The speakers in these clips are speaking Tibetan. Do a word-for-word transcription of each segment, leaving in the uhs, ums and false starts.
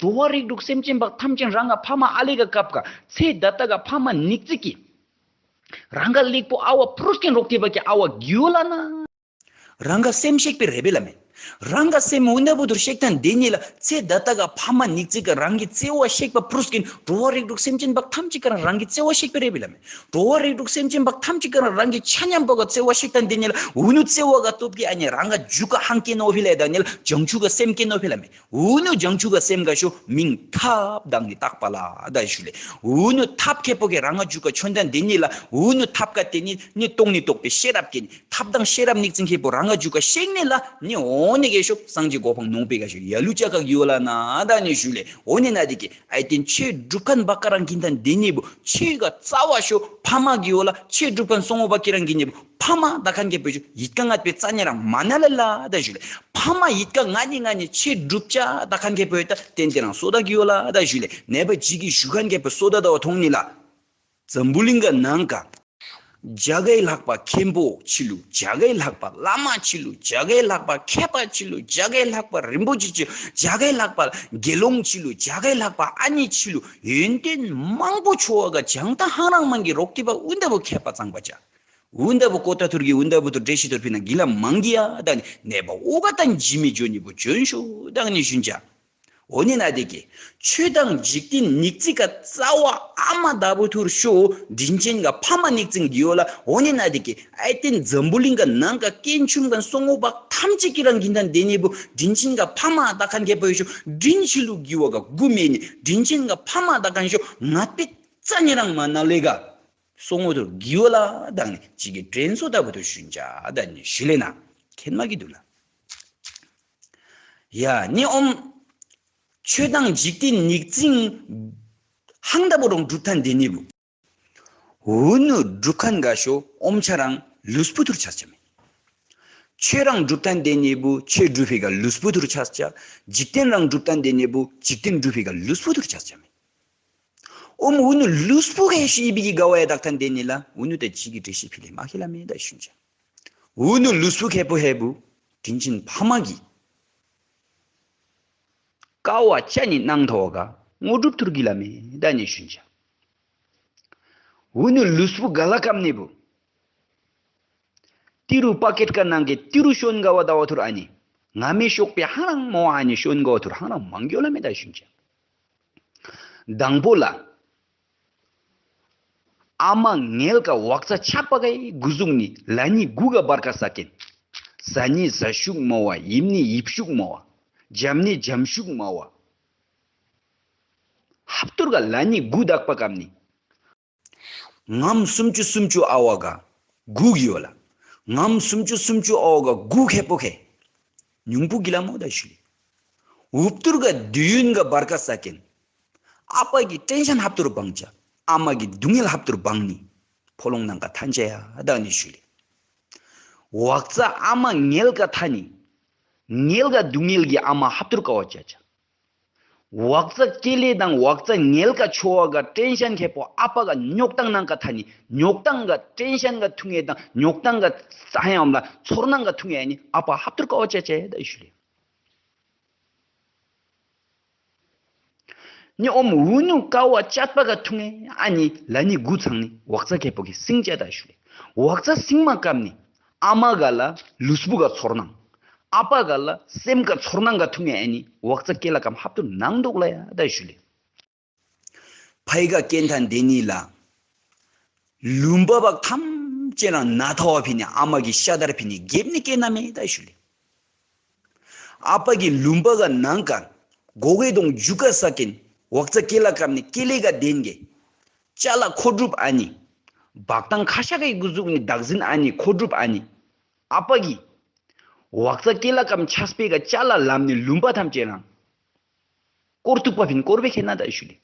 འགྲོ་བ་རིགས་དྲུག་སེམས་ཅན་པ་ཐམས་ཅད་རང་ག་ཕ་མ་ཨ་ལེ་ག་སྐབས་ག་ཚེ་ད་ལྟ་ག་ཕ་མ་ཉིག་ཙིག་གི་རང་ག་ལེགས་པོ་ཨ་བ་ཕུ་རུ་སྐྱེན་རོགས་ཐེ་བ་ཀྱི་ཨ་བ་གི་ཡོ་ལ་ན། རང་ག་སེམས་ཤེག་པའི་རེ་བེ་ལ་མེ། རང་ག་སེམས་འུན་ད་བུ་དུར་ཤེག་ཐན་དེ་ཉིད་ལ་ཚེ་ད་ལྟ་ག་ཕ་མ་ཉིག་ཙིག་ག་རང་གི་བརྩེ་བ་ཤེག་པ་ཕུ་རུ་སྐྱེན་འགྲོ་བ་རིགས་དྲུག་སེམས་ཅན་པ་ཐམས་ཅད་ག་རང་རང་གི་བརྩེ་བ་ཤེག་པའི་རེ་བེ་ལ་མེ། འགྲོ་བ་རིགས་དྲུག་སེམས་ཅན་པ་ཐམས་ཅད་ག་རང་རང་གི་ཆ་མཉམ་པ་ག་བརྩེ་བ་ཤེག་ཐན་དེ་ཉིད་ལ་འུ་ནུ་བརྩེ་བ་ག་སྟོབས་ཀྱི་ཨ་ནི་རང་ག་འཇུག་ག་ཧང་སྐྱེན་ནོ་ཕི་ལ་ད་ཉིད་ལ་བྱང་ཆུབ་ག་སེམས་སྐྱེན་ནོ་ཕི་ལ་མེ། འུ་ནུ་བྱང་ཆུབ་ཀ་སེམས་ཀ་ཤོ་མིང་ཐབས་དང་ནི་བཏགས་པ་ལ་ད་ཞུ་ལེ། འུ་ནུ་ཐབས་ཁེ་པོ་ཀེ་རང་ང་འཇུག་ག་ཆོན་ཐན་དེ་ཉིད་ལ་འུ་ནུ་ཐབས་ཀ་དེ་ནི་ནི་སྟོང་ནི་རྟོགས་པའི་ཤེས་རབ་ཀྱི་ནི་ཐབས་དང་ཤེས་རབ་ཉིག་ཙིང་ཁེ་པོ་རང་ང་འཇུག་ག་ཤེག་ནི་ལ་ནི་འོ་ནི་ཀེ་ཤོ་སངས་རྒྱས་གོ་འཕང་ནོང་པེ་ཀ་ཤོ་ཡ་ལུ་ཅ་ཀ་གི་ཡོ་ལ་ན་ད་ནི་ཞུ་ལེ། འོ་ནི་ན་དེ་ཀེ་ཨའི་ཏེན་ཆོས་སྒྲུབ་ཁན་བ་ཀ་རང་གིན་ཐན་དེ་ཉིད་བུ་ཆོས་ཀ་རྩ་བ་ཤོ་ཕ་མ་གི་ཡོ་ལ་ཆོས་སྒྲུབ་ཁན་སོང་བ་ཀེ་རང་གི་ཉིད་བུ་ཕ་མ་ད་ཁན་ཁེ་པོ་ཤོ་ཡིད་ཀ་ང་པེ་རྩ་ཉེ་རང་མ་ན་ལ་ལ་ད་ཞུ་ལེ། ཕ་མ་ཡིད་ཀ་ང་ཉི་ང་ཉི་ཆེ་སྒྲུབ་ཅ་ད་ཁན་ཁེ་པོ་ཡོད་ད་ཏན་ཏན་རང་སོ་ད་གི་ཡོ་ལ་ད་ཞུ་ལེ། ནེ་པ་ཇི་གི་ཞུ་ཁན་ཁེ་པོ་སོ་ད་ད་བ་ཐོང་ནི་ལ། འཛམ་བུ་གླིང་ག་ནང་ག་ཇ་གའི་ལྷག་པ་མཁན་པོ་ཆི་ལུ་ཇ་གའི་ལྷག་པ་བླ་མ་ཆི་ལུ་ཇ་གའི་ལྷག་པ་མཁས་པ་ཆི་ལུ་ཇ་གའི་ལྷག་པ་རིན་པོ་ཆེ་ཆི་ཇ་གའི་ལྷག་པ་དགེ་སློང་ཆི་ལུ་ཇ་གའི་ལྷག་པ་ཨ་ནི་ཆི་ལུ་ཡོན་ཏན་མང་པོ་ཆོ་བ་ག་ཇང་ད་ཧང་རང་མང་གི་རོག་ཏི་པ་འུན་ད་བུ་མཁས་པ་ཙང་པ་ཅ། འུན་ད་བུ་ཀོ་ཏ་ཐུར་གི་འུན་ད་བུ་ཐུར་འགྲེལ་བཤད་ཐུར་ཕི་ན་གི་ལ་མང་གི་ཡ་ད་ནི་ནེ་བ་ཨོ་ག་ཏན་ཇི་མི་ཇོ་ནི་བུ་ཇོན་ཤོ་ད་ནི་ཞུན་ཅ། འོ་ནི་ན་དེ་ཀེ་ཆོས་དང་འཇིག་རྟེན་ཉིག་ཙིག་ག་རྩ་བ་ཨ་མ་ད་བུ་ཐུར་ཤོ་དྲིན་ཆེན་ག་ཕ་མ་ཉིག་ཙིང་གི་ཡོ་ལ། འོ་ནི་ན་དེ་ཀེ་ཨའི་ཏེན་འཛམ་བུ་གླིང་ག་ནང་ག་ཀེན་ཆུམ་ག་སོང་ངོ་བ་ཐམས་ཅད་ཀི་རང་གིན་ཐན་དེ་ནི་བུ་དྲིན་ཆེན་ག་ཕ་མ་ད་ཁན་ཁེ་པོ་ཤོ་དྲིན་ཆི་ལུ་གི་བ་ག་གུ་མེ་ནི་དྲིན་ཆེན་ག་ཕ་མ་ད་ཁན་ཤོ་ང་པེ་རྩ་ཉེ་རང་མ་ན་ལེ་ག་སོང་ངོ་ཐུར་གི་ཡོ་ལ་དང་ནི་ཅི་གི་དྲན་གསོ་ལྟ་བུ་ཐུར་ཞུན་ཅ་ད་ནི་ཞུ་ལེ་ན་ཁེན་མ་གི་དུ་ལ། ཡ་ནི་ཨོམ་ཆོས་དང་འཇིག་རྟེན་ཉིག་ཙིང་ཧང་ལྟ་བུ་རང་སྒྲུབ་ཐན་དེ་ནི་བུ་འུ་ནུ་སྒྲུབ་ཁན་ག་ཤོ་ཨོམ་ཆ་རང་ལུས་པོ་ཐུར་ཆ་ཆ་མེ། ཆོས་རང་སྒྲུབ་ཐན་དེ་ནི་བུ་ཆོས་སྒྲུབ་ཕི་ག་ལུས་པོ་ཐུར་ཆ་ཆ། འཇིག་རྟེན་རང་སྒྲུབ་ཐན་དེ་ནི་བུ་འཇིག་རྟེན་སྒྲུབ་ཕི་ག་ལུས་པོ་ཐུར་ཆ་ཆ་མེ། ཨོམ་འུ་ནུ་ལུས་པོ་ག་ཤི་ཡི་བི་གི་ག་བ་ཡ་དག་ཐན་དེ་ནི་ལ་འུ་ནུ་ད་ཅི་གི་འགྲེལ་བཤད་ཕི་ལེ་མ་ཁེ་ལ་མེ་ད་ཞུན་ཅ། འུ་ནུ་ལུས་པོ་ཁེ་པོ་ཧེ་བུ་དྲིན་ཆེན་ཕ་མ་གི་ཀ་བ་ཅ་ནི་གནང་ཐོ་བ་ག་དངོས་གྲུབ་ཐུར་གི་ལ་མེ་ད་ནི་ཞུན་ཅ། འུ་ནུ་ལུས་པོ་ག་ལ་ཀམ་ནི་བུ་ཏི་རུ་པ་ཀེད་ཀ་ནང་གི་ཏི་རུ་ཤོན་ག་བ་ད་བ་ཐུར་ཨ་ནི་ང་མི་ཤོག་པེ་ཧ་རང་མོ་ཨ་ནི་ཤོན་ག་བ་ཐུར་ཧ་རང་མང་གི་ཡོ་ལ་མེ་ད་ཞུན་ཅ། དང་པོ་ལ། ཨ་མ་ངལ་ཀ་བག་ཚ་ཆགས་པ་གའི་གུ་ཟུག་ནི་ལ་ནི་གུ་ག་བར་ཀ་ས་ཀེན། ཟ་ནི་ཟ་ཤུག་མ་བ་ཡིབ་ནི་ཡིབ་ཤུག་མ་བ། འཇམ་ནི་འཇམ་ཤུག་མ་བ། ཧབ་ཏུར་ག་ལ་ནི་གུ་དག་པ་ཀམ་ནི། ངམ་སུམ་ཅུ་སུམ་ཅུ་ཨ་བ་ག་གུ་གི་ཡོ་ལ། ངམ་སུམ་ཅུ་སུམ་ཅུ་ཨ་བ་ག་གུ་ཁེ་པོ་ཁེ། ཉུང་པོ་གི་ལ་མོ་ད་ཞུ་ལེ། འུབ་ཏུར་ག་དུས་ཡུན་ག་བར་ཀ་ས་ཀེན། ཨ་པ་གི་ཊེན་ཤན་ཧབ་ཏུར་བང་ཅ། ཨ་མ་གི་སྡུག་བསྔལ་ཧབ་ཏུར་བང་ནི། ཕོ་ལོང་ནང་ག་ཐན་ཅ་ཡ་ད་ནི་ཞུ་ལེ། བག་ཚ་ཨ་མ་ངལ་ག་ཐ་ནི། ངལ་ག་སྡུག་བསྔལ་གི་ཨ་མ་ཧབ་ཏུར་ཀ་བ་ཅ་ཅ། བག་ཚ་ཀེ་ལེ་དང་བག་ཚ་ངལ་ཀ་ཆོ་བ་ག་ཊེན་ཤན་ཁེ་པོ་ཨ་པ་ག་ཉོག་ཏང་ནང་ག་ཐ་ནི་ཉོག་ཏང་ག་ཊེན་ཤན་ག་ཐུང་ངེ་དང་ཉོག་ཏང་ག་ས་ཧ་ཡམ་ལ་ཚོར་སྣང་ག་ཐུང་ངེ་ཨ་ནི་ཨ་པ་ཧབ་ཏུར་ཀ་བ་ཅ་ཅ་ཡ་ད་ཞུ་ལེ། ནི་ཨོམ་འུ་ནུ་ཀ་བ་ཅད་པ་ག་ཐུང་ངེ་ཨ་ནི་ལ་ནི་གུ་ཚང་ནི་བག་ཚ་ཁེ་པོ་གི་སིང་ཅ་ད་ཞུ་ལེ། བག་ཚ་སིང་མ་ཀམ་ནི་ཨ་མ་ག་ལ་ལུས་པོ་ག་ཚོར་སྣང་ཨ་པ་ག་ལ་སེམས་ག་ཚོར་སྣང་ག་ཐུང་ངེ་ཨ་ནི་བག་ཚ་ཀེ་ལ་ཀམ་ཧབ་ཏུ་ནང་འདུག་ལ་ཡ་ད་ཞུ་ལེ། ཕའི་ག་ཀེན་ཐན་དེ་ནི་ལ། ལུམ་པ་བག་ཐམས་ཅད་རང་ན་ཐ་བ་ཕི་ནི་ཨ་མ་གི་ཤ་དར་ཕི་ནི་གེབ་ནི་ཀེ་ན་མེ་ད་ཞུ་ལེ། ཨ་པ་གི་ལུམ་པ་ག་ནང་ག་གོ་གེ་དོང་ཇུ་ཀ་ས་ཀེན་བག་ཚ་ཀེ་ལ་ཀམ་ནི་ཀེ་ལེ་ག་དེན་གེ་ཅ་ལ་ཁོ་སྒྲུབ་ཨ་ནི། བག་ཏང་ཁ་ཤ་གའི་གུ་ཟུག་ནི་བདག་འཛིན་ཨ་ནི་ཁོ་སྒྲུབ་ཨ་ནི། ཨ་པ་གི་བག་ཚ་ཀེ་ལ་ཀམ་ཆས་པེ་ག་ཅ་ལ་ལམ་ནི་ལུམ་པ་ཐམས་ཅད་རང་སྐོར་ཐུག་པ་ཕིན་སྐོར་བེ་ཁེ་ན་ད་ཞུ་ལེ།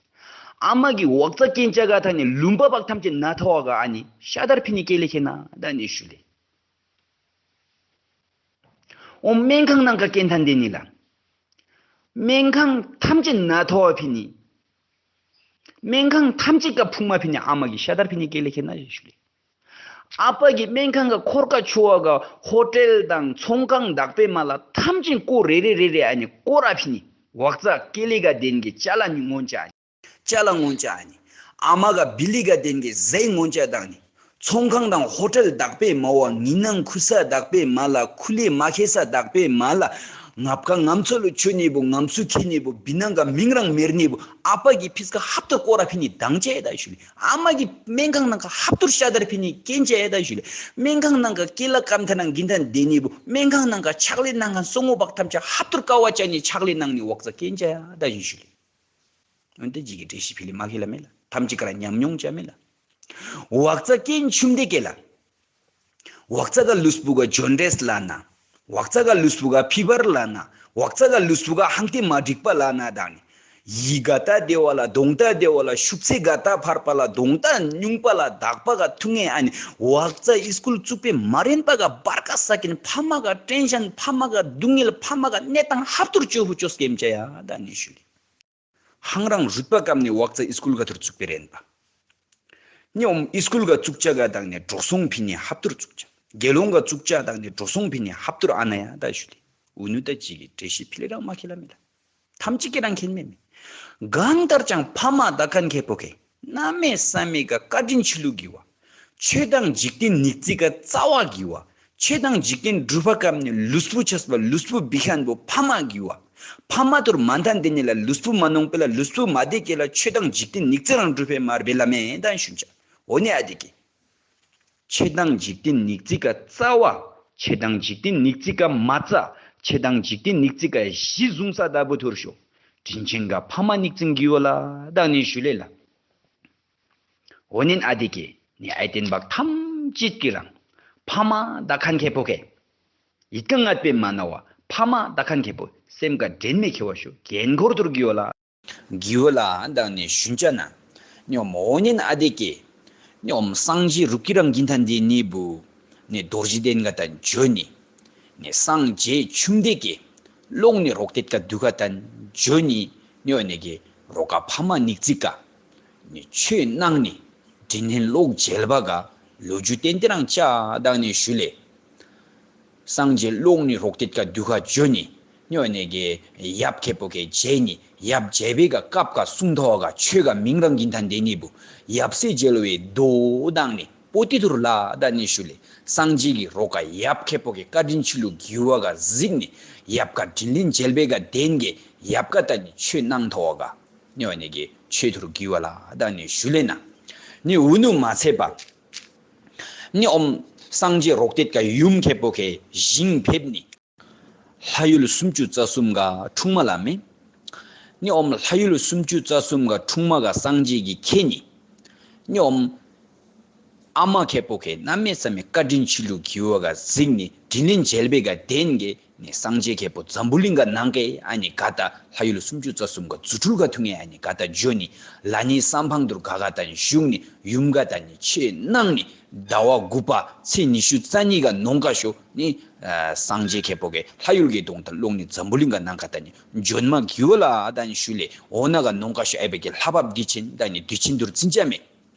ཨ་མ་གི་བག་ཚ་ཀེན་ཅ་ག་ཐ་ནི་ལུམ་པ་བག་ཐམས་ཅད་ན་ཐ་བ་ག་ཨ་ནི་ཤ་དར་ཕི་ནི་ཀེ་ལེ་ཁེ་ན་ད་ནི་ཞུ་ལེ། ཨོ་སྨན་ཁང་ནང་ག་ཀེན་ཐན་དེ་ནི་ལ། སྨན་ཁང་ཐམས་ཅད་ན་ཐོ་བ་ཕི་ནི། སྨན་ཁང་ཐམས་ཅད་ཀ་ཕུག་མ་ཕི་ནི་ཨ་མ་གི་ཤ་དར་ཕི་ནི་ཀེ་ལེ་ཁེ་ན་ཞུ་ལེ། ཨ་པ་གི་སྨན་ཁང་ག་འཁོར་ཀ་ཆོ་བ་ག་ཧོ་ཊེལ་དང་ཚོང་ཁང་བདག་པའི་མ་ལ་ཐམས་ཅད་ཀོ་རེ་རེ་རེ་རེ་ཨ་ནི་ཀོ་ར་ཕི་ནི། ཝག་ཙ་ཀེ་ལི་ག་དེན་གི་ཅ་ལ་ངོ་ཅ། ཅ་ལ་ངོ་ཅ་ནི། ཨ་མ་ག་བི་ལི་ག་དེན་གི་ཟེ་ངོ་ཅ་དང་ནི། ཚོང་ཁང་དང་ཧོ་ཊེལ་བདག་པོས་མ་བ་ངི་ནང་ཁུ་ས་བདག་པོས་མ་ལ་ཁུ་ལི་མ་ཁེ་ས་བདག་པོས་མ་ལ། ངབ་ཁ་ངམ་ཚོ་ལུ་ཆོ་ནི་བུ་ངམ་སུ་ཁེ་ནི་བུ་བི་ནང་ག་མིང་རང་མེར་ནི་བུ་ཨ་པ་གི་ཕིས་ཀ་ཧབ་ཏུར་ཀོ་ར་ཕི་ནི་དང་ཅ་ད་ཞུ་ལི། ཨ་མ་གི་སྨན་ཁང་ནང་ག་ཧབ་ཏུར་ཤ་དར་ཕི་ནི་ཀེན་ཅ་ད་ཞུ་ལི། སྨན་ཁང་ནང་ག་ཀེ་ལ་ཀམ་ཐ་ནང་གིན་ཐན་དེ་ནི་བུ་སྨན་ཁང་ནང་ག་ཆག་ལི་ནང་ག་སོ་ངོ་བག་ཐམ་ཅ་ཧབ་ཏུར་ཀ་བ་ཅ་ནི་ཆག་ལི་ནང་ནི་ཝག་ཙ་ཀེན་ཅ་ད་ཞུ་ལི། འོན་ཏེ་ཇི་གི་འགྲེལ་བཤད་ཕི་ལི་མ་ཁེ་ལ་མེ་ལ། ཐམས་ཅད་ཀ་ར་ཉམས་མྱོང་ཅ་མེ་ལ། ཝག་ཙ་ཀེན་ཆུམ་དེ་ཀེ་ལ། ཝག་ཙ་ག་ལུས་པོ་ག་ཇོན་ཌེས་ལ་ན། ཝག་ཙ་ག་ལུས་པོ་ག་ཕི་བར་ལ་ན། ཝག་ཙ་ག་ལུས་པོ་ག་ཧང་ཏེ་མ་འགྲིག་པ་ལ་ན་དང་ནི། ཡི་ག་ད་དེ་བ་ལ་གདོང་ད་དེ་བ་ལ་ཤུག་ཚེ་ག་ད་ཕར་པ་ལ་གདོང་ད་ཉུང་པ་ལ་དག་པ་ག་ཐུག་ངེ་ཨ་ནི། ཝག་ཙ་ཨི་སྐུལ་བཙུགས་པའི་མ་རན་པ་ག་བར་ཀ་ས་ཀིན་ཕ་མ་ག་ཏྲེན་ཤན་ཕ་མ་ག་སྡུག་བསྔལ་ཕ་མ་ག་གནས་སྟངས་ཧབ་ཏུར་ཅོ་བུ་ཅོ་སྐེམ་ཅ་ཡ་ད་ནི་ཞུ་ལི། ཧང་རང་རུད་པ་ཀམ་ནི་ཝག་ཙ་ཨི་སྐུལ་ག་ཐུར་བཙུགས་པའི་རན་པ། ནི་ཨོམ་ཨི་སྐུལ་ག་བཙུགས་ཅ་ག་དང་ནི་འགྲོ་སོང་ཕི་ནི་ཧབ་ཏུར་བཙུགས་ཅ། དགེ་སློང་ག་བཙུགས་ཅ་དང་ནི་འགྲོ་སོང་ཕི་ནི་ཧབ་ཏུར་ཨ་ན་ཡ་ད་ཞུ་ལི། ཨུ་ནུ་ད་ཅི་གི་འགྲེལ་བཤད་ཕི་ལི་རང་མ་ཁེ་ལ་མེ་ལ། ཐམས་ཅད་ཀྱི་རང་ཁེན་མེ་མེ། གང་ལྟར་ཀྱང་ཕ་མ་ད་ཁན་ཁེ་པོ་ཁེ། གནམ་མེད་ས་མེད་ཀ་བཀའ་དྲིན་ཆི་ལུ་གི་བ། ཆོས་དང་འཇིག་རྟེན་ཉིག་ཙིག་ག་རྩ་བ་གི་བ། ཆོས་དང་འཇིག་རྟེན་སྒྲུབ་པ་ཀམ་ནི་ལུས་པོ་ཆས་པ་ལུས་པོ་བི་ཁན་པོ་ཕ་མ་གི་བ། ཕ་མ་ཐུར་མ་ཐན་དེ་ནི་ལ་ལུས་པོ་མ་ནོང་པེ་ལ་ལུས་པོ་མ་དེ་ཀེ་ལ་ཆོས་དང་འཇིག་རྟེན་ཉིག་ཙིག་རང་སྒྲུབ་པེ་མར་བེ་ལ་མེ་དང་ཤུན་ཅ། འོ་ནི་ཨ་དེ་ཀེ། ཆོས་དང་འཇིག་རྟེན་ཉིག་ཙིག་ག་རྩ་བ། ཆོས་དང་འཇིག་རྟེན་ཉིག་ཙིག་ག་མ་རྩ། ཆོས་དང་འཇིག་རྟེན་ཉིག་ཙིག་ག་གཞི་བཟུང་ས་ད་བུ་ཐུར་ཤོ། དྲིན་ཆེན་ག་ཕ་མ་ཉིག་ཙིང་གི་ཡོ་ལ་དང་ནི་ཞུ་ལེ་ལ། འོ་ནིན་ཨ་དེ་ཀེ་ནི་ཨའི་ཏེན་བག་ཐམས་ཅད་ཀྱི་རང་། ཕ་མ་ད་ཁན་ཁེ་པོ་ཁེ། ཡིད་ཀ་ངད་པའི་མ་ན་བ་ཕ་མ་ད་ཁན་ཁེ་པོ་སེམས་ཀ་འདྲེན་མེ་ཁེ་བ་ཤོ་གན་འཁོར་ཐུར་གི་ཡོ་ལ། གི་ཡོ་ལ་དང་ནི་ཞུན་ཅ་ན། ནི་ཨོམ་འོ་ནིན་ཨ་དེ་ཀེ། ནི་ཨོམ་སངས་རྒྱས་རུབ་ཀྱི་རང་གིན་ཐན་དེ་ནི་བུ། ནི་རྡོ་རྗེ་གདན་ག་ད་འཇོ་ནི། ནི་སངས་རྒྱས་ཆུམ་དེ་ཀེ། ལོག་ནི་རོག་ཏེད་ག་དུ་ག་ད་འཇོ་ནི། ནི་འོ་ནི་ཀེ་རོ་ཀ་ཕ་མ་ཉིག་ཙིག་ག། ནི་ཆོས་གནང་ནི། དྲིན་ལན་ལོག་འཇལ་བ་ག། ལོ་རྒྱུས་ཏན་ཏན་རང་ཅ་དང་ནི་ཞུ་ལེ། སངས་རྒྱས་ལོག་ནི་རོག་ཏེད་ག་དུ་ག་འཇོ་ནི། ནི་འོ་ནི་ཀེ་ཡབ་ཁེ་པོ་ཀེ་འཇལ་ནི། ཡབ་འཇལ་བེ་ག་སྐབས་ག་གསུང་ཐོ་ག་ཆོས་ག་མིང་རང་གིན་ཐན་དེ་ནི་བུ། ཡབ་སྲས་འཇལ་བའི་མདོ་དང་ནི། པོ་ཏི་ཐུར་ལ་དང་ནི་ཞུ་ལེ། སངས་རྒྱས་ཀྱི་རོ་ཀ་ཡབ་ཁེ་པོ་ཀེ་བཀའ་དྲིན་ཆི་ལུ་གི་བ་ག་གཟིགས་ནི། ཡབ་ཀ་དྲིན་ལན་འཇལ་བེ་ག་དེན་གེ་ཡབ་ཀ་ད་ནི་ཆོས་གནང་ཐོ་ག། ནི་འོ་ནི་ཀེ་ཆོས་ཐུར་གི་བ་ལ་དང་ནི་ཞུ་ལེ་ན། ནི་འུ་ནུ་མ་ཚད་པ། ནི་ཨོམ་སངས་རྒྱས་རོག་ཏེད་ག་ཡུམ་ཁེ་པོ་ཀེ་ཞིང་ཕེབས་ནི། ལྷ་ཡུལ་སུམ་ཅུ་རྩ་གསུམ་ག་འཁྲུངས་མ་ལ་མེ། ནི་ཨོམ་ལྷ་ཡུལ་སུམ་ཅུ་རྩ་གསུམ་ག་འཁྲུངས་མ་ག་སངས་རྒྱས་ཀྱི་ཁེ་ནི། ནི་ཨོམ་ཨ་མ་ཁེ་པོ་ཀེ་གནམ་མེད་ས་མེད་བཀའ་དྲིན་ཆི་ལུ་གི་བ་ག་གཟིགས་ནི་དྲིན་ལན་འཇལ་བེ་ག་དེན་གེ་ནི་སངས་རྒྱས་ཁེ་པོ་འཛམ་བུ་གླིང་ག་ནང་གེ་ཨ་ནི་ག་ད་ལྷ་ཡུལ་སུམ་ཅུ་རྩ་གསུམ་ག་རྫུ་འཕྲུལ་ག་ཐུང་ངེ་ཨ་ནི་ག་ད་འཇོ་ནི་ལ་ནི་སམ་ཕང་དུར་ག་ག་ད་ནི་བཞུགས་ནི་ཡུམ་ག་ད་ནི་ཆོས་གནང་ནི་ཟླ་བ་དགུ་པ་ཚེས་ཉི་ཤུ་རྩ་གཉིས་ག་ནོང་ག་ཤོ་ནི་ཨ་སངས་རྒྱས་ཁེ་པོ་ཀེ་ལྷ་ཡུལ་གྱི་གདོང་ད་ལོག་ནི་འཛམ་བུ་གླིང་ག་ནང་ག་ད་ནི་འཇོན་མ་གི་བ་ལ་ད་ནི་ཞུ་ལེ་འོ་ན་ག་ནོང་ག་ཤོ་ཨེ་བེ་ཀེ་ལྷ་བབ་དི་ཆེན་ད་ནི་དི་ཆེན་དུར་ཚིན་ཅ་མེ།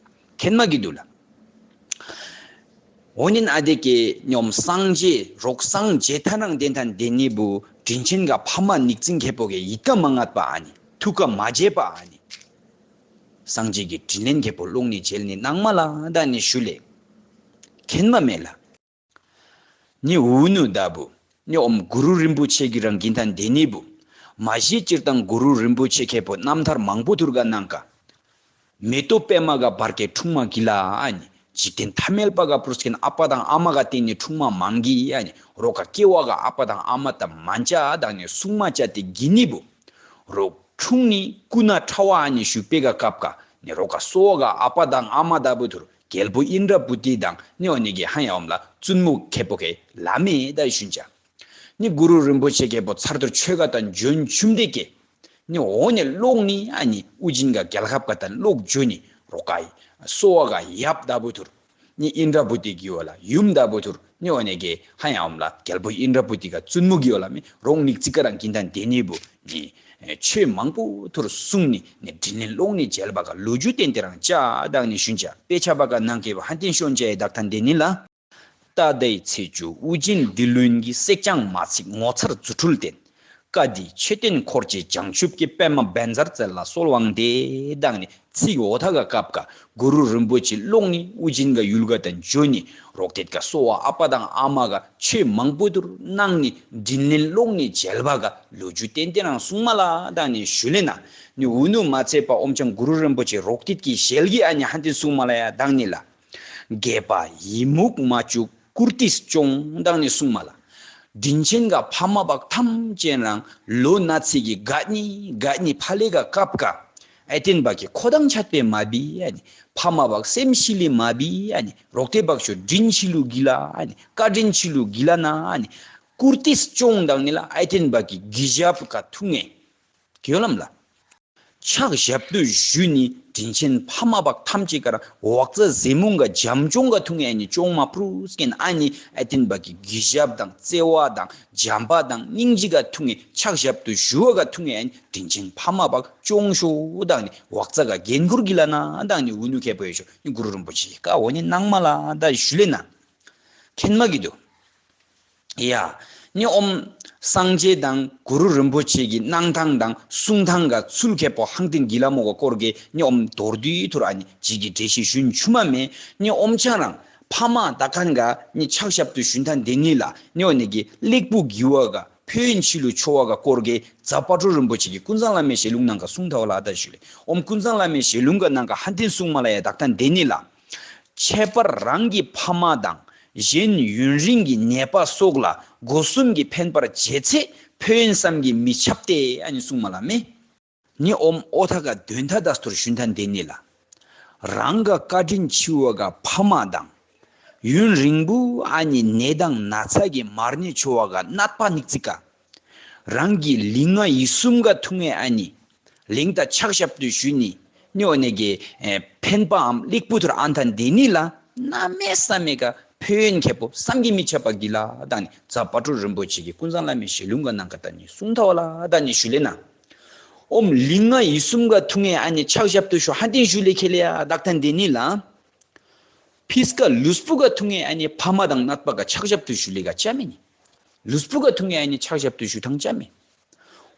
ཁེན་མ་གི་དུ་ལ། འོ་ནིན་ཨ་དེ་ཀེ་ནི་ཨོམ་སངས་རྒྱས་རོག་སངས་རྒྱས་ཐ་ནང་དེན་ཐན་དེ་ནི་བུ་དྲིན་ཆེན་ག་ཕ་མ་ཉིག་ཙིང་ཁེ་པོ་ཀེ་ཡིད་ཀ་མ་ངད་པ་ཨ་ནི་ཐུགས་ཀ་མ་བརྗེད་པ་ཨ་ནི། སངས་རྒྱས་ཀྱི་དྲིན་ལན་ཁེ་པོ་ལོག་ནི་འཇལ་ནི་གནང་མ་ལ་ད་ནི་ཞུ་ལེ། ཁེན་མ་མེ་ལ། ནི་འུ་ནུ་ད་བུ། ནི་ཨོམ་གུ་རུ་རིན་པོ་ཆེ་གི་རང་གིན་ཐན་དེ་ནི་བུ། མ་གཞི་སྤྱིར་བཏང་གུ་རུ་རིན་པོ་ཆེ་ཁེ་པོ་རྣམ་ཐར་མང་པོ་ཐུར་ག་ནང་ག། མེ་ཏོག་པད་མ་ག་བར་ཀེ་འཁྲུངས་མ་གི་ལ་ཨ་ནི། འཇིག་རྟེན་ཐ་མལ་པ་ག་པུ་རུ་སྐན་ཨ་པ་དང་ཨ་མ་ག་བརྟེན་ནི་འཁྲུངས་མ་མང་གི་ཨ་ནི། རོ་ཀ་སྐྱེ་བ་ག་ཨ་པ་དང་ཨ་མ་ད་མན་ཅ་དང་ནི་སུང་མ་ཅ་དེ་གི་ནི་བུ། རོ་འཁྲུངས་ནི་ཀུ་ན་ཁྲ་བ་ཨ་ནི་བཞུགས་པེ་ག་སྐབས་ག་ནི་རོ་ཀ་སོ་བ་ག་ཨ་པ་དང་ཨ་མ་ད་བུ་ཐུར་རྒྱལ་པོ་ཨིནྡྲ་བྷུ་ཏི་དང་ནི་འོ་ནི་གི་ཧ་ཡ་ཨོམ་ལ་བཙུན་མོ་ཁེ་པོ་ཀེ་ལ་མེ་ད་ཞུན་ཅ། ནི་གུ་རུ་རིན་པོ་ཆེ་ཁེ་པོ་ཚར་ཐུར་ཆོས་ག་ད་འཇོན་ཆུམ་དེ་ཀེ། ནི་འོ་ནི་ལོག་ནི་ཨ་ནི་ཨུ་ཇིན་ག་རྒྱལ་ཁབ་ག་ད་ལོག་འཇོ་ནི་རོ་ཀ་སོ་བ་ག་ཡབ་ད་བུ་ཐུར། ནི་ཨིནྡྲ་བྷུ་ཏི་གི་བ་ལ་ཡུམ་ད་བུ་ཐུར་ནི་འོ་ནི་གི་ཧ་ཡ་ཨོམ་ལ་རྒྱལ་པོ་ཨིནྡྲ་བྷུ་ཏི་ག་བཙུན་མོ་གི་བ་ལ་མི་རོག་ཉིག་ཙིག་ག་རང་གིན་ཐན་དེ་ནི་བུ་ནི་ཆོས་མང་པོ་ཐུར་གསུང་ནི་ནི་དྲིན་ལན་ལོག་ནི་འཇལ་བ་ག་ལོ་རྒྱུས་ཏན་ཏན་རང་ཅ་དང་ནི་ཞུན་ཅ་དཔེ་ཆ་བ་ག་ནང་གི་བ་ཧན་ཏིན་ཤོན་ཅ་ཡི་དག་ཐན་དེ་ནི་ལ། རྟ་དའི་ཚེས་བཅུ་དབུ་ཅན་འདི་ལུན་གྱི་བསྲེག་ཅང་མ་ཚིག་ངོ་མཚར་རྫུ་འཕྲུལ་བསྟན། བཀའ་འདི་མཆོད་རྟེན་འཁོར་བཅས་བྱང་ཆུབ་ཀྱི། པདྨ་བཛྲ་རྩལ་ལ་གསོལ་བ་འདེབས། དང་ནི་ཚིག་འོ་ཐ་ག་སྐབས་ཀ་གུ་རུ་རིན་པོ་ཆེ་ཀློག་ནི། དབུ་ཅན་ག་ཡུལ་ག་དང་འཇོ་ནི། རོགས་དེད་ག་གསོ་བ་ཨ་པ་དང་ཨ་མ་ག་ཆོས་མང་པོ་དུར་གནང་ནི། དྲིན་ལན་ཀློག་ནི་མཇལ་བ་ག་ལོ་རྒྱུས་ཏན་ཏན་རང་གསུང་མ་ལ་དང་ནི་ཞུ་ལེ་ན། ནི་འུ་ནུ་མ་ཚད་པ་ཨོམ་ཅང་གུ་རུ་རིན་པོ་ཆེ་རོགས་དེད་ཀྱི་ཞལ་གྱི་ཨ་ནི་ཧན་ཏན་གསུང་མ་ལ་ཡ་དང་ནི་ལ། རྒས་པ་ཡི་མུག་མ་བཅུག་ཀུར་ཏིས་སྐྱོང་དང་ནི་གསུང་མ་ལ། དྲིན་ཆེན་ག་ཕ་མ་བག་ཐམས་ཅད་རང་ལོ་ན་ཚེ་གི་ག་ནི་ག་ནི་ཕ་ལེ་ག་སྐབས་ཀ་ཨེ་ཏེན་བག་གི་ཁོ་དང་ཆད་པའི་མ་བི་ཨ་ནི་ཕ་མ་བག་སེམས་ཤི་ལི་མ་བི་ཨ་ནི་རོགས་ཏེ་བག་ཤོ་དྲིན་ཆི་ལུ་གི་ལ་ཨ་ནི་བཀའ་དྲིན་ཆི་ལུ་གི་ལ་ན་ཨ་ནི་ཀུར་ཏིས་སྐྱོང་དང་ནི་ལ་ཨེ་ཏེན་བག་གི་གི་ཞབས་ག་ཐུང་ངེ་གི་ཡོ་ལམ་ལ། ཕྱག་ཞབས་ཏུ་ཞུ་ནི་དྲིན་ཆེན་ཕ་མ་བག་ཐམས་ཅད་ཀར་འོག་རྩ་ཟེ་མུང་ག་འཇམ་སྐྱོང་ག་ཐུང་ངེ་ཨ་ནི་སྐྱོང་མ་པྲུ་སྐེན་ཨ་ནི་ཨ་ཏིན་བག་གི་གི་ཞབས་དང་བརྩེ་བ་དང་འཇམ་པ་དང་སྙིང་རྗེ་ག་ཐུང་ངེ་ཕྱག་ཞབས་ཏུ་ཞུ་བ་ག་ཐུང་ངེ་ཨ་ནི་དྲིན་ཆེན་ཕ་མ་བག་སྐྱོང་ཤོ་དང་ནི་འོག་རྩ་ག་འགན་ཁུར་གི་ལ་ན་དང་ནི་འུ་ནུ་ཁེ་པོ་ཡོ་ཤོ་ནི་གུ་རུ་རིན་པོ་ཆེ་ཀ་འོ་ནི་ནང་མ་ལ་ད་ཞུ་ལེ་ན། མཁྱེན་མ་གི་འདུག་ཡ། ནི་ཨོམ་སངས་རྒྱས་དང་གུ་རུ་རིན་པོ་ཆེ་གི་གནང་ཐང་དང་གསུང་ཐང་ག་ཚུལ་ཁེ་པོ་ཧང་ཏིན་གི་ལ་མོ་ག་སྐོར་གི་ནི་ཨོམ་མདོར་བསྡུས་ཐུར་ཨ་ནི་ཇི་གི་འགྲེལ་བཤད་ཞུན་ཆུ་མ་མེ། ནི་ཨོམ་ཆང་རང་ཕ་མ་ད་ཁན་ག་ནི་ཕྱག་ཞབས་ཏུ་ཞུན་ཐང་དེ་ནི་ལ་ནི་ཨོ་ནི་གི་གླེགས་བུ་གི་བ་ག་ཕོན་ཆི་ལུ་ཆོ་བ་ག་སྐོར་གི་ཛ་པ་ཏྲོ་རིན་པོ་ཆེ་གི་ཀུན་བཟང་བླ་མའི་ཞལ་ལུང་ནང་ག་གསུང་ཐ་བ་ལ་ད་ཞུ་ལེ། ཨོམ་ཀུན་བཟང་བླ་མའི་ཞལ་ལུང་ག་ནང་ག་ཧང་ཏིན་གསུང་མ་ལ་ཡ་ད་ཁན་དེ་ནི་ལ། ཁྱད་པར་རང་གི་ཕ་མ་དང་གཞན་ཡུན་རིང་གི་ནད་པ་སོགས་ལ་སྒོ་གསུམ་གྱི་ཕན་པར་བྱེད་ཚེ་ཕན་བསམ་གྱིས་མི་ཁྱབ་སྟེ་ཨ་ནི་གསུང་མ་ལ་མེ། ནི་ཨོམ་ཨོ་ཐ་ག་དོན་ཐ་དཱས་ཐོར་ཞུན་ཐན་དེ་ནི་ལ། རང་ག་བཀའ་དྲིན་ཆེ་བ་ག་ཕ་མ་དང་ཡུན་རིང་པོ་ཨ་ནི་ནད་དང་ན་ཚ་གི་མར་ནི་ཆོ་བ་ག་ནད་པ་ནིག་ཙི་ཀ་རང་གི་ལིང་ང་ཡི་གསུམ་ག་ཐུང་ངེ་ཨ་ནི། ལིང་ད་ཕྱག་ཞབས་ཏུ་ཞུ་ནི། ནི་འོ་ནི་གི་ཕན་པའམ་ལེགས་པོ་ཐུར་ཨན་ཐན་དེ་ནི་ལ་ན་མེ་ས་མེ་ག་ཕན་ཁེ་པོ་བསམ་གྱིས་མི་ཁྱབ་པ་གི་ལ་ད་ནི་ཛ་པ་ཏྲོ་རིན་པོ་ཆེ་གི་ཀུན་བཟང་བླ་མའི་ཞལ་ལུང་ག་ནང་ག་ད་ནི་གསུང་ཐ་བ་ལ་ད་ནི་ཞུ་ལེ་ན། ཨོམ་ལིང་ང་ཡི་གསུམ་ག་ཐུང་ངེ་ཨ་ནི་ཕྱག་ཞབས་ཏུ་ཞུ་ཧན་ཏིན་ཞུ་ལེ་ཁེ་ལེ་ཡ་དག་ཐན་དེ་ནི་ལ། ཕིས་ཀ་ལུས་པོ་ག་ཐུང་ངེ་ཨ་ནི་ཕ་མ་དང་ནད་པ་ག་ཕྱག་ཞབས་ཏུ་ཞུ་ལེ་ག་ཅ་མེ་ནི། ལུས་པོ་ག་ཐུང་ངེ་ཨ་ནི་ཕྱག་ཞབས་ཏུ་ཞུ་ཐང་ཅ་མེ།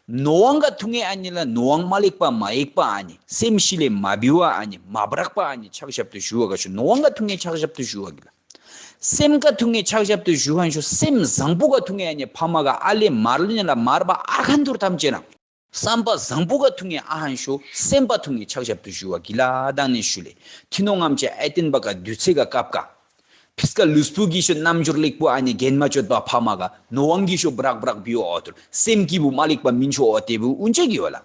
ནོ་ཝང་ག་ཐུང་ངེ་ཨ་ནི་ལ་ནོ་ཝང་མ་ལེགས་པ་མ་ཡེག་པ་ཨ་ནི་སེམས་ཤི་ལེ་མ་བི་བ་ཨ་ནི་མ་བྲག་པ་ཨ་ནི་ཕྱག་ཞབས་ཏུ་ཞུ་བ་ག་ཞུ་ནོ་ཝང་ག་ཐུང་ངེ་ཕྱག་ཞབས་ཏུ་ཞུ་བ་གི་ལ། སེམས་ག་ཐུང་ངེ་ཕྱག་ཞབས་ཏུ་ཞུ་ཁན་ཞུ་སེམས་བཟང་པོ་ག་ཐུང་ངེ་ཨ་ནི་ཕ་མ་ག་ཨ་ལེ་མར་ལེ་ན་ལ་མར་བ་ཨ་ཁན་ཐུར་ཐམས་ཅད་རང་། བསམ་པ་བཟང་པོ་ག་ཐུང་ངེ་ཨ་ཧན་ཤོ་སེམས་པ་ཐུང་ངེ་ཕྱག་ཞབས་ཏུ་ཞུ་བ་གི་ལ་དང་ནི་ཞུ་ལེ། ཐི་ནོ་ངམ་ཅེ་ཨེ་ཏིན་པ་ག་དུས་ཚེ་ག་སྐབས་ཀ་ཕིས་ཀ་ལུས་པོ་གི་ཤོ་རྣམ་འགྱུར་ལེགས་པོ་ཨ་ནི་རྒན་མ་ཅོད་པ་ཕ་མ་ག་ནོ་ཝང་གི་ཤོ་བྲག་བྲག་བི་ཨོ་ཐུར་སེམས་ཀྱི་བུ་མ་ལེགས་པ་མིན་ཆོ་ཨོ་ཏེ་བུ་ཨུན་ཅེ་གི་ཡོ་ལ།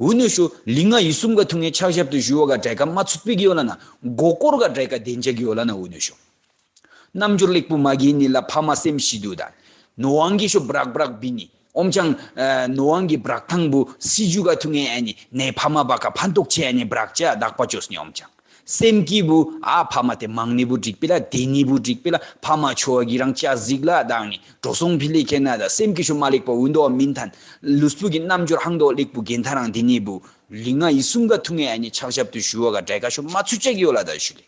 ཨུ་ནུ་ཤོ་ལིང་ང་ཡི་གསུམ་ག་ཐུང་ངེ་ཕྱག་ཞབས་ཏུ་ཞུ་བ་ག་དྲེ་ཀ་མ་ཚུད་པི་གི་ཡོ་ལ་ན་མགོ་སྐོར་ག་དྲེ་ཀ་དེན་ཅེ་གི་ཡོ་ལ་ན་ཨུ་ནུ་ཤོ། རྣམ་འགྱུར་ལེགས་པོ་མ་གི་ནི་ལ་ཕ་མ་སེམས་ཤི་དུ་ད། ནོ་ཝང་གི་ཤོ་བྲག་བྲག་བི་ནི། ཨོམ་ཅང་ནོ་ཝང་གི་བྲག་ཐང་བུ་སི་ཇུ་ག་ཐུང་ངེ་ཨ་ནི་ནེ་ཕ་མ་བ་ག་ཕན་ཐོགས་ཆེ་ཨ་ནི་བྲག་ཅ་དག་པ་ཅོས་ནི་ཨོམ་ཅང་། སེམས་ཀྱི་བུ་ཨ་ཕ་མ་དེ་མང་ནི་བུ་འགྲིག་པི་ལ་དེ་ནི་བུ་འགྲིག་པི་ལ་ཕ་མ་ཆོ་བ་གི་རང་ཅ་གཟིག་ལ་དང་ནི་འགྲོ་སོང་ཕི་ལི་ཁེ་ན་ད་སེམས་ཀྱི་ཤོ་མ་ལེགས་པ་འུན་དོ་མིན་ཐན། ལུས་པོ་གི་རྣམ་འགྱུར་ཧང་དོ་ལེགས་པོ་གེན་ཐ་རང་དེ་ནི་བུ་ལིང་ང་ཡི་གསུམ་ག་ཐུང་ངེ་ཨ་ནི་ཕྱག་ཞབས་ཏུ་ཞུ་བ་ག་དྲེ་ཀ་ཤོ་མ་ཚུད་ཅེ་གི་ཡོ་ལ་ད་ཞུ་ལེ།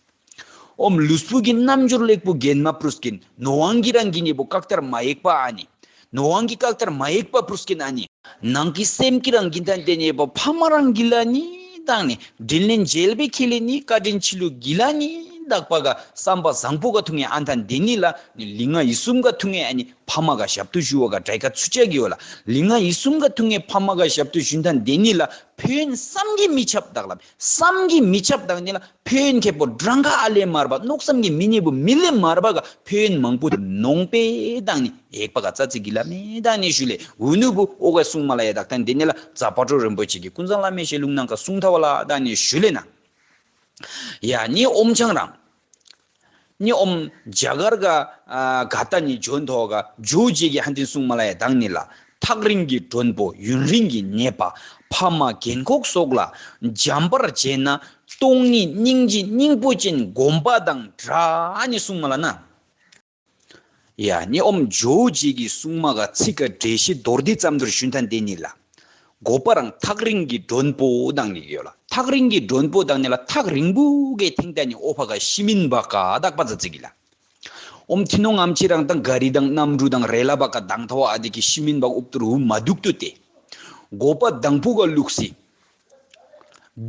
ཨོམ་ལུས་པོ་གི་རྣམ་འགྱུར་ལེགས་པོ་རྒན་མ་པྲུས་ཀིན་ནོ་ཝང་གི་རང་གི་ཉེ་པོ་ཀག་ཏར་མ་ཡེག་པ་ཨ་ནི། ནོ་ཝང་གི་ཀག་ཏར་མ་ཡེག་པ་པྲུས་ཀིན་ཨ་ནི། ནང་གི་སེམས་ཀྱི་རང་གི་ཐན་ཏེ་ཉེ་པོ་ཕ་མ་རང་གི་ལ་ནི་དང་ནི་དྲིན་ལན་འཇལ་བའི་ཁེ་ལེ་ནི་བཀའ་དྲིན་ཆི་ལུ་གི་ལ་ནི་དག་པ་ག་བསམ་པ་བཟང་པོ་ག་ཐུང་ངེ་ཨན་ཐན་དེ་ནི་ལ་ནི་ལིང་ང་ཡི་གསུམ་ག་ཐུང་ངེ་ཨ་ནི་ཕ་མ་ག་ཞབས་ཏུ་ཞུ་བ་ག་དྲེ་ཀ་ཚུད་ཅེ་གི་ཡོ་ལ་ལིང་ང་ཡི་གསུམ་ག་ཐུང་ངེ་ཕ་མ་ག་ཞབས་ཏུ་ཞུ་ཐན་དེ་ནི་ལ་ཕན་བསམ་གྱིས་མི་ཁྱབ་དག་ལ་བསམ་གྱིས་མི་ཁྱབ་དག་ནི་ལ། ཕན་ཁེ་པོ་བྲང་ཁ་ཨ་ལེ་མར་བ་ནོག་བསམ་གྱི་མི་ཉེ་བུ་མི་ལེ་མར་བ་ག་ཕན་མང་པོ་ནོང་པེ་དང་ནི་ཡེག་པ་ག་ཙ་ཙི་གི་ལ་མེ་དང་ནི་ཞུ་ལེ། འུ་ནུ་བུ་ཨོ་ག་གསུང་མ་ལ་ཡ་དག་ཐན་དེ་ནི་ལ་ཛ་པ་ཏྲོ་རིན་པོ་ཆེ་གི་ཀུན་བཟང་བླ་མའི་ཞལ་ལུང་ནང་ག་གསུང་ཐ་བ་ལ་དང་ནི་ཞུ་ལེ་ན། ཡ་ནི་ཨོམ་ཆང་རང་། ནི་ཨོམ་རྒྱ་གར་ག་ག་ཏ་ནི་ཇོན་ཐོ་ག་ཇོ་ཇེ་གི་ཧན་ཏིན་གསུང་མ་ལ་ཡ་དང་ནི་ལ། ཐག་རིང་གི་མགྲོན་པོ་ཡུན་རིང་གི་ཉེས་པ་ཕ་མ་རྒན་འཁོགས་སོགས་ལ་འཇམ་པར་བྱས་ན་སྟོང་ཉིད་སྙིང་རྗེ་སྙིང་པོ་ཅན་སྒོམ་པ་དང་འདྲ་ནི་གསུང་མ་ལ་ན། ཡ་ནི་ཨོམ་ཇོ་ཇི་གི་གསུང་མ་ག་ཚིག་ག་འགྲེལ་བཤད་མདོར་བསྡུས་ཙམ་དུ་ཞུན་ཐན་དེ་ནི་ལ། སྒོ་པ་རང་ཐག་རིང་གི་མགྲོན་པོ་དང་ནི་ཡོད་ལ། ཐག་རིང་གི་མགྲོན་པོ་དང་ནི་ལ་ཐག་རིང་པོ་གི་ཐེང་ད་ནི་ཨོ་ཕ་ག་ཤི་མིན་བ་ག་དག་པ་ཙ་ཙི་གི་ལ། ཨོམ་ཐི་ནོ་ངམ་ཅི་རང་དང་ག་རི་དང་གནམ་གྲུ་དང་རེ་ལ་བ་ཀ་དང་ཐ་བ་ཨ་དེ་གི་ཤི་མིན་བག་ཨུབ་ཏུ་རུ་མ་དུག་ཏུ་ཏེ། གོ་པ་དང་པོ་ག་ལུག་སི།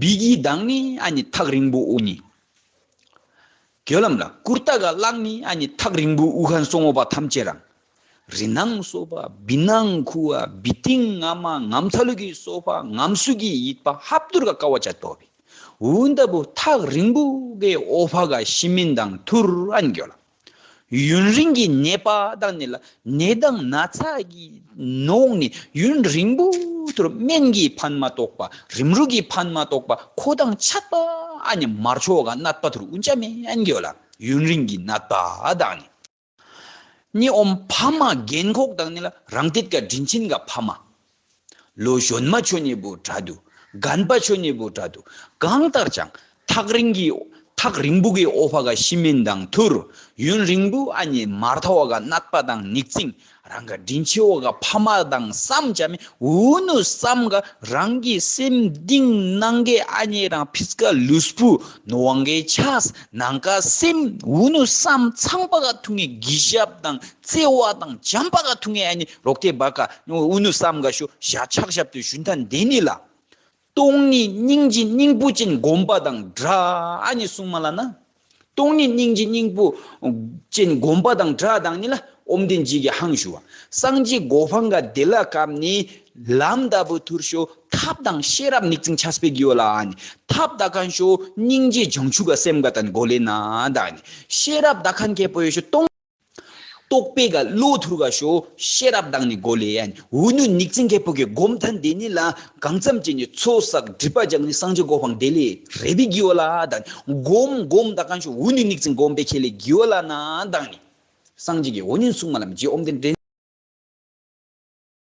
བི་གི་དང་ནི་ཨ་ནི་ཐག་རིང་པོ་ཨུ་ནི། གྱོད་ལམ་ལ་ཀུར་ཏ་ག་ལག་ནི་ཨ་ནི་ཐག་རིང་པོ་ཨུ་ཁན་སོང་ངོ་པ་ཐམས་ཅད་རང་། རི་ནང་སོ་པ་བི་ནང་ཁུ་བ་བི་ཏིང་ང་མ་ངམ་ཚ་ལུ་གི་སོ་པ་ངམ་སུ་གི་ཡིད་པ་ཧབ་ཏུར་ག་ཀ་བ་ཅད་པོ་བི། ཨུན་ད་བུ་ཐག་རིང་པོ་གི་ཨོ་ཕ་ག་ཤི་མིན་དང་ཐུར་ཨན་གྱོད་ལ། ཡུན་རིང་གི་ནད་པ་དང་ནི་ལ་ནད་དང་ན་ཚ་གི་ནོག་ནི་ཡུན་རིང་པོ་ཐུར་སྨན་གྱི་ཕན་མ་ཐོགས་པ་རིམ་རུ་གི་ཕན་མ་ཐོགས་པ་ཁོ་དང་ཆད་པ་ཨ་ནི་མར་ཆོ་ག་ནད་པ་ཐུར་ཨུན་ཅ་མེ་ཨན་གྱོད་ལ་ཡུན་རིང་གི་ནད་པ་དང་ནི། ནི་ཨོམ་ཕ་མ་རྒན་ཁོག་དང་ནི་ལ་རང་ཏིད་ག་དྲིན་ཆེན་ག་ཕ་མ། ལོ་གཞོན་མ་ཆོ་ཉེ་བོ་དྲ་དུ། རྒན་པ་ཆོ་ཉེ་བོ་དྲ་དུ། གང་ལྟར་ཀྱང་ཐག་རིང་གི་ཐག་རིང་པོ་གི་ཨོ་ཕ་ག་ཤི་མིན་དང་ཐུར། ཡུན་རིང་པོ་ཨ་ནི་མར་ཐ་བ་ག་ནད་པ་དང་ནིག་ཙིང་རང་ག་དྲིན་ཆེ་བ་ག་ཕ་མ་དང་བསམ་ཅ་མི་ཨུ་ནུ་བསམ་ག་རང་གི་སེམས་གཏིང་ནང་གི་ཨ་ནི་རང་ཕིས་ཀ་ལུས་པོ་ནོ་ཝང་གི་ཆས་ནང་ག་སེམས་ཨུ་ནུ་བསམ་ཚང་པ་ག་ཐུང་གི་གི་ཞབས་དང་བརྩེ་བ་དང་བྱམས་པ་ག་ཐུང་ངེ་ཨ་ནི་རོགས་ཏེ་བ་ཀ་ཨུ་ནུ་བསམ་ག་ཤོ་ཞ་ཆག་ཞབས་ཏུ་ཞུན་ཐན་དེ་ནི་ལ། སྟོང་ཉིད་སྙིང་རྗེ་སྙིང་པོ་ཅན་སྒོམ་པ་དང་འདྲ་ཨ་ནི་གསུང་མ་ལ་ན། སྟོང་ཉིད་སྙིང་རྗེ་སྙིང་པོ་ཅན་སྒོམ་པ་དང་འདྲ་དང་ནི་ལ་ཨོམ་དེན་ཇི་གི་ཧང་ཞུ་བ། སངས་རྒྱས་གོ་འཕང་ག་དེ་ལ་ཀམ་ནི་ལམ་ད་བུ་ཐུར་ཤོ་ཐབས་དང་ཤེས་རབ་ནིག་ཙིང་ཆས་པེ་གི་ཡོ་ལ་ཨ་ནི། ཐབས་ད་ཁན་ཤོ་སྙིང་རྗེ་བྱང་ཆུབ་ག་སེམས་ག་དན་གོ་ལེ་ན་དང་ནི། ཤེས་རབ་ད་ཁན་ཁེ་པོ་ཡོ་ཤོ་སྟོང་རྟོགས་པའི་ག་བློ་ཐུར་ག་ཤོ་ཤེས་རབ་དང་ནི་གོ་ལེ་ཡན། འུ་ནུ་ནིག་ཙིང་ཁེ་པོ་གི་སྒོམ་ཐན་དེ་ནི་ལ་གང་ཙམ་ཅི་ནི་ཚོ་བསགས་སྒྲིབ་པ་སྦྱང་ནི་སངས་རྒྱས་གོ་འཕང་དེ་ལས་རེ་བི་གི་ཡོ་ལ་དང་སྒོམ་སྒོམ་ད་གང་ཤོ་འུ་ནུ་ནིག་ཙིང་སྒོམ་པེ་ཁེ་ལེ་གི་ཡོ་ལ་ན་དང་ནི། སངས་རྒྱས་ཀྱི་འོ་ཉིན་གསུང་མ་ལམ་རྗེ་ཨོམ་དེ་འདྲེན།